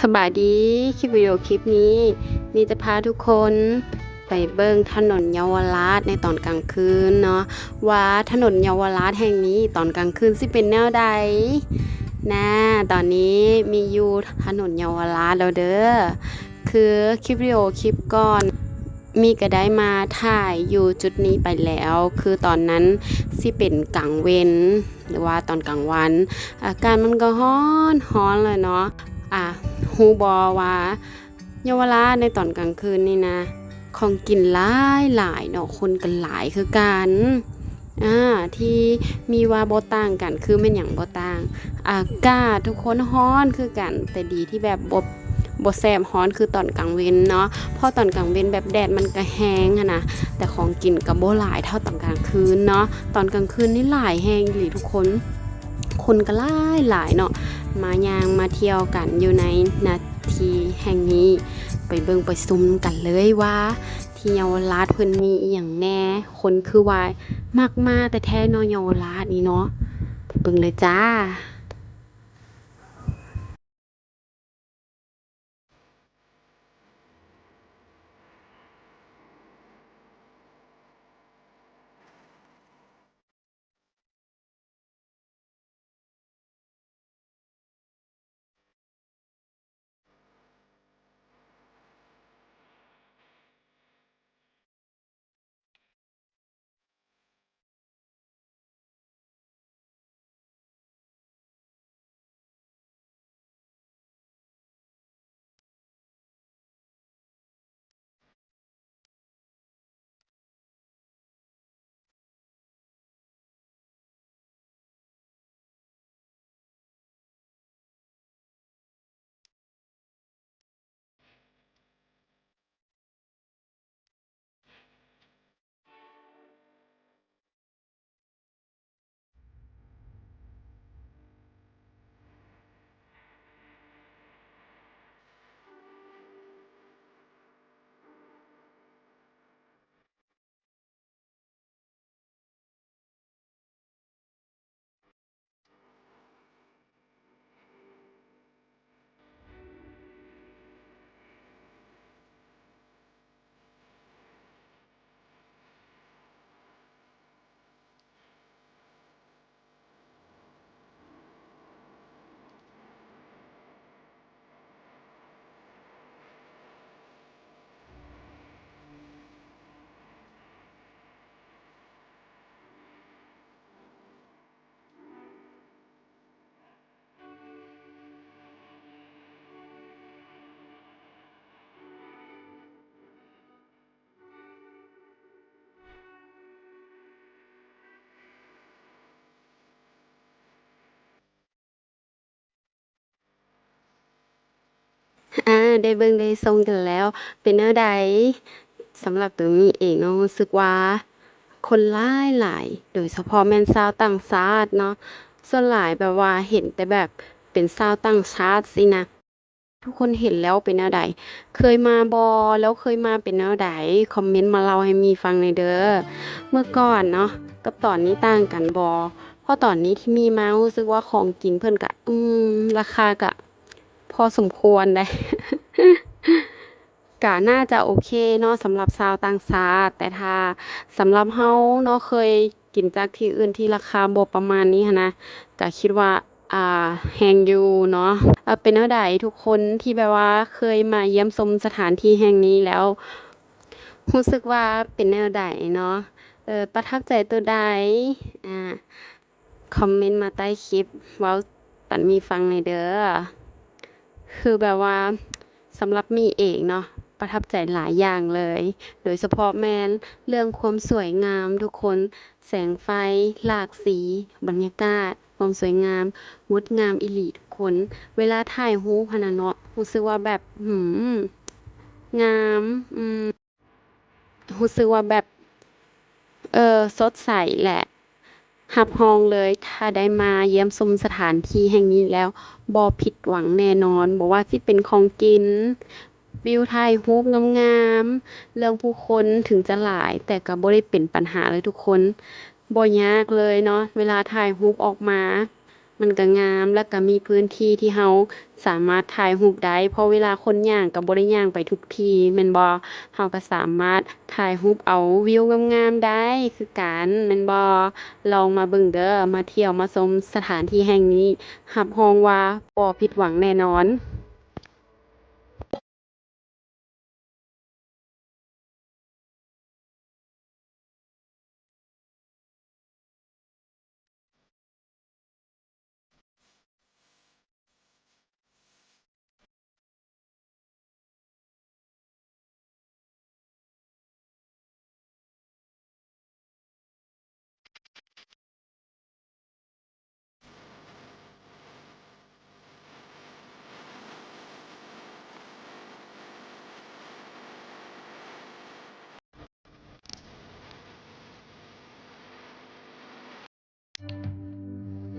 ສະບາຍດີ, ຄລິບວິດີໂອຄລິບນີ້ ນີ້ຈະພາທຸກຄົນໄປເບິ່ງຖະໜົນເຍົາວະລາດໃນຕອນກາງຄືນເນາະ ວ່າຖະໜົນເຍົາວະລາດແຫ່ງນີ້ຕອນກາງຄືນຊິເປັນແນວໃດນະ. ຕອນນີ້ມີຢູ່ຖະໜົນເຍົາວະລາດແລ້ວເດີ. ຄືຄລິບວິດີໂອຄລິບກ່ອນ ມີກະໄດ້ມາຖ່າຍຢູ່ຈຸດນີ້ໄປແລ້ວ, ຄືຕອນນັ້ນຊິເປັນກາງເວັນ ຫຼືວ່າຕອນກາງວັນ, ອາກາດມັນກໍຮ້ອນ, ຮ້ອນແຫຼະເນາະ. ອາ ຮູ້ບໍ່ວ່າເຍົາວະລາດໃນຕອນກາງຄືນນີ້ນະ ຂອງກິນຫຼາຍໆເນາະ, ຄົນກໍຫຼາຍຄືກັນ. ອາ ທີ່ມີວ່າບໍ່ຕ່າງກັນ ຄືແມ່ນຫຍັງບໍ່ຕ່າງ? ອາກາດທຸກຄົນຮ້ອນຄືກັນ, ແຕ່ດີທີ່ແບບບໍ່ ບໍ່ແສບຮ້ອນຄືຕອນກາງເວັນເນາະ, ເພາະຕອນກາງເວັນແບບແດດມັນກະແຮງຫັ້ນນະ, ແຕ່ຂອງກິນກະບໍ່ຫຼາຍເທົ່າຕອນກາງຄືນເນາະ. ຕອນກາງຄືນນີ້ຫຼາຍແຮງອີ່ຫຼີທຸກຄົນ, ຄົນກະຫຼາຍໆເນາະ, ມາຍ່າງມາທ່ຽວກັນຢູ່ໃນນະທີ່ແຫ່ງນີ້. ໄປເບິ່ງໄປຊົມກັນເລີຍວ່າທີ່ເຍົາວະລາດເພິ່ນມີອີ່ຫຍັງແດ່, ຄົນຄືວ່າມັກມາແທ້ໆເນາະ ເຍົາວະລາດນີ້ເນາະ. ໄປເບິ່ງເລີຍຈ້າ. ອາ ໄດ້ເບິ່ງໄດ້ຊົມກັນແລ້ວ ເປັນແນວໃດ? ສຳລັບໂຕມີເອງເນາະ ຮູ້ສຶກວ່າຄົນຫຼາຍໆ ໂດຍສະເພາະແມ່ນຊາວຕ່າງຊາດເນາະ, ສ່ວນຫຼາຍແບບວ່າເຫັນແຕ່ແບບເປັນຊາວຕ່າງຊາດຊີ້ນະ. ທຸກຄົນເຫັນແລ້ວເປັນແນວໃດ? ເຄີຍມາບໍ່? ແລ້ວເຄີຍມາເປັນແນວໃດ? ຄອມເມັນມາເລົ່າໃຫ້ມີຟັງແດ່ເດີ. ເມື່ອກ່ອນເນາະ ກັບຕອນນີ້ຕ່າງກັນບໍ່? ເພາະຕອນນີ້ທີ່ມີມາຮູ້ສຶກວ່າຂອງກິນເພິ່ນກະ ອືມ ລາຄາກະພໍສົມຄວນໄດ໋. ກະໜ້າຈະໂອເຄເນາະ ສຳລັບຊາວຕ່າງຊາດ, ແຕ່ຖ້າສຳລັບເຮົາເນາະ ເຄີຍ ກິນຈາກທີ່ອື່ນທີ່ລາຄາບໍ່ປະມານນີ້ຫັ້ນນະ ກະຄິດວ່າ ອ່າ ແຮງຢູ່ເນາະ. ເປັນແນວໃດທຸກຄົນທີ່ແບບວ່າເຄີຍມາຢ້ຽມຊົມສະຖານທີ່ແຫ່ງນີ້ແລ້ວ ຮູ້ສຶກວ່າເປັນແນວໃດເນາະ? ເອີ ປະທັບໃຈໂຕໃດ? ອາ ຄອມເມັນມາໃຕ້ຄລິບເວົ້າ ປັນມີຟັງແດ່ເດີ. ຄືແບບວ່າສຳລັບມີເອງເນາະ ປະທັບໃຈຫຼາຍຢ່າງເລີຍ ໂດຍສະເພາະແມ່ນເລື່ອງຄວາມສວຍງາມທຸກຄົນ, ແສງໄຟ, ຫຼາກສີ, ບັນຍາກາດ, ຄວາມສວຍງາມ, ງົດງາມອີ່ຫຼີທຸກຄົນ. ເວລາຖ່າຍຮູບຫັ້ນນະເນາະ ຮູ້ສຶກວ່າແບບ ຫື ງາມ ອືມ. ຮູ້ສຶກວ່າແບບ ເອີ ສົດໃສແຫຼະ. ຮັບຮອງເລີຍ ຖ້າໄດ້ມາຢ້ຽມຊົມສະຖານທີ່ແຫ່ງນີ້ແລ້ວ ບໍ່ຜິດຫວັງແນ່ນອນ. ບໍ່ວ່າຊິເປັນຂອງກິນ, ວິວຖ່າຍຮູບງາມໆ, ເລື່ອງຜູ້ຄົນເຖິງຈະຫຼາຍ ແຕ່ກໍບໍ່ໄດ້ເປັນບັນຫາເລີຍທຸກຄົນ. ບໍ່ຍາກເລີຍເນາະ ເວລາຖ່າຍຮູບອອກມາ. ມັນກະງາມ ແລ້ວກະມີພື້ນທີ່ທີ່ເຮົາສາມາດຖ່າຍຮູບໄດ້ ເພາະເວລາຄົນຍ່າງກະບໍ່ໄດ້ຍ່າງໄປທຸກທີ່ແມ່ນບໍ່? ເຮົາກະສາມາດຖ່າຍຮູບເອົາວິວງາມໆໄດ້ຄືກັນແມ່ນບໍ່? ລອງມາເບິ່ງເດີ້ ມາທ່ຽວມາຊົມສະຖານທີ່ແຫ່ງນີ້ ຮັບຮອງວ່າບໍ່ຜິດຫວັງແນ່ນອນ.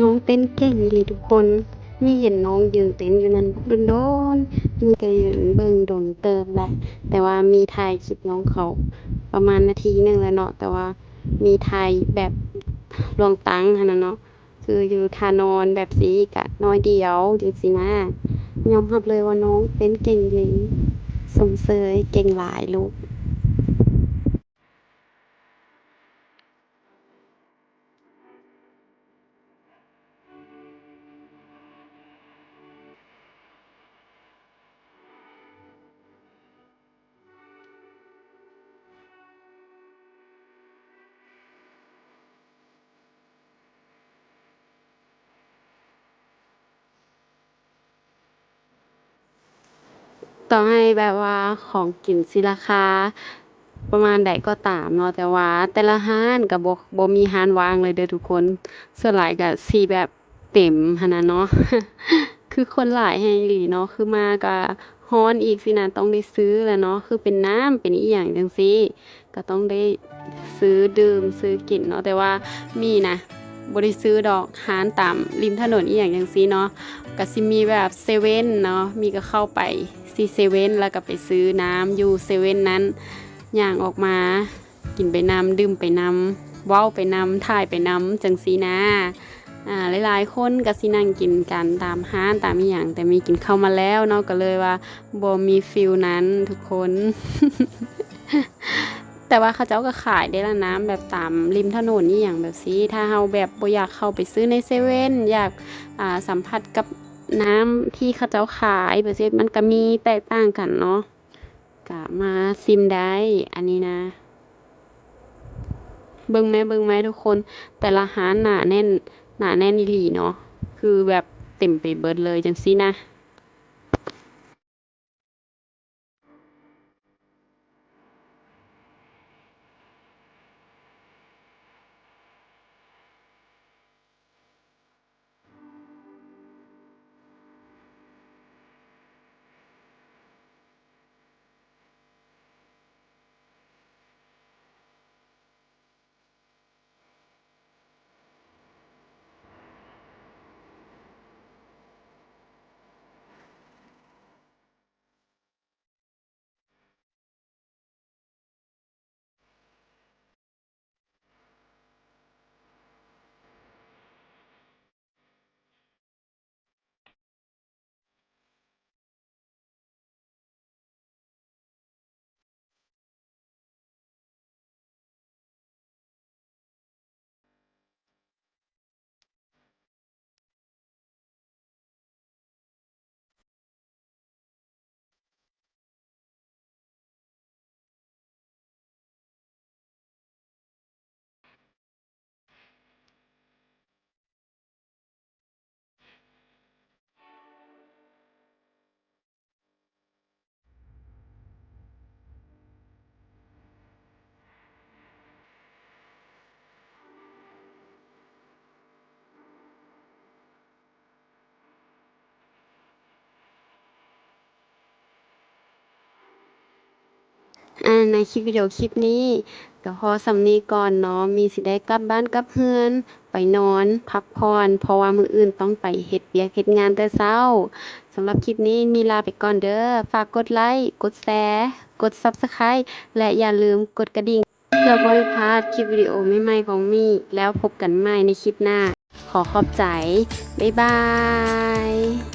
ນ້ອງເຕັ້ນເກັ່ງອີ່ຫຼີທຸກຄົນ, ມີເຫັນນ້ອງຢືນເຕັ້ນຢູ່ນັ້ນດົນໆ, ມີກະຢືນເບິ່ງດົນເຕີບແຫຼະ, ແຕ່ວ່າມີຖ່າຍຄລິບນ້ອງເຂົາປະມານນາທີໜຶ່ງແລ້ວເນາະ, ແຕ່ວ່າມີຖ່າຍແບບລວງຕັ້ງຫັ້ນນະເນາະ, ຄືຢູ່ທ່ານອນແບບຊີ້ກະໜ້ອຍດຽວຈັ່ງຊີ້ນະ. ຍອມຮັບເລີຍວ່ານ້ອງເຕັ້ນເກັ່ງອີ່ຫຼີ, ຊົມເຊີຍເກັ່ງຫຼາຍລູກ. ຕໍ່ໃຫ້ແບບວ່າຂອງກິນຊິລາຄາປະມານໃດກໍຕາມເນາະ, ແຕ່ວ່າແຕ່ລະຮ້ານກະບໍ່ ບໍ່ມີຮ້ານວ່າງເລີຍເດີ້ທຸກຄົນ, ສ່ວນຫຼາຍກະຊິແບບເຕັມຫັ້ນນະເນາະ, ຄືຄົນຫຼາຍແຮງອີ່ຫຼີເນາະ, ຄືມາກະຮ້ອນອີກຊີ້ນະ, ຕ້ອງໄດ້ຊື້ແຫຼະເນາະ, ຄືເປັນນ້ຳເປັນອີ່ຫຍັງຈັ່ງຊີ້ ກະຕ້ອງໄດ້ຊື້ດື່ມຊື້ກິນເນາະ, ແຕ່ວ່າມີນະ ບໍ່ໄດ້ຊື້ດອກ, ຮ້ານຕາມລິມຖະໜົນອີ່ຫຍັງຈັ່ງຊີ້ເນາະ, ກະຊິມີແບບເຊເວັ່ນເນາະ, ມີກະເຂົ້າໄປທີ່ເຊເວັ່ນ ແລ້ວກະໄປຊື້ນ້ຳຢູ່ເຊເວັ່ນນັ້ນ, ຍ່າງອອກມາ ກິນໄປນຳ ດື່ມໄປນຳ ເວົ້າໄປນຳ ຖ່າຍໄປນຳ ຈັ່ງຊີ້ນະ. ອາ ຫຼາຍໆຄົນກະຊິນັ່ງກິນກັນຕາມຮ້ານຕາມອີ່ຫຍັງ, ແຕ່ມີກິນເຂົ້າມາແລ້ວເນາະ, ກະເລີຍວ່າບໍ່ມີຟີລນັ້ນທຸກຄົນ. ແຕ່ວ່າເຂົາເຈົ້າກະຂາຍເດ້ລະ ນ້ຳແບບຕາມລິມຖະໜົນອີ່ຫຍັງແບບຊີ້, ຖ້າເຮົາແບບບໍ່ຢາກເຂົ້າໄປຊື້ໃນເຊເວັ່ນ ຢາກ ອາ ສຳຜັດກັບນ້ຳທີ່ເຂົາເຈົ້າຂາຍແບບຊີ້ ມັນກະມີແຕກຕ່າງກັນເນາະ. ກະມາຊິມໄດ້ ອັນນີ້ນະ. ເບິ່ງແມ້ ເບິ່ງແມ້ທຸກຄົນ, ແຕ່ລະຮ້ານໜາແໜ້ນ ໜາແໜ້ນອີ່ຫຼີເນາະ, ຄືແບບເຕັມໄປເບິດເລີຍຈັ່ງຊີ້ນະ. ອາ ໃນຄລິບວິດີໂອຄລິບນີ້ກະພໍສ່ຳນີ້ກ່ອນເນາະ, ມີຊິໄດ້ກັບບ້ານກັບເຮືອນ ໄປນອນພັກຜ່ອນ ເພາະວ່າມື້ອື່ນຕ້ອງໄປເຮັດວຽກເຮັດງານແຕ່ເຊົ້າ. ສຳລັບຄລິບນີ້ມີລາໄປກ່ອນເດີ້. ຝາກກົດໄລ, ກົດແຊ, ກົດ Subscribe ແລະ ຢ່າລືມກົດກະດິ່ງ ເພື່ອບໍ່ໃຫ້ພາດຄລິບວິດີໂອໃໝ່ໆຂອງມີ. ແລ້ວພົບກັນໃໝ່ໃນຄລິບໜ້າ. ຂ ຂໍຂອບໃຈ. ບາຍບາຍ.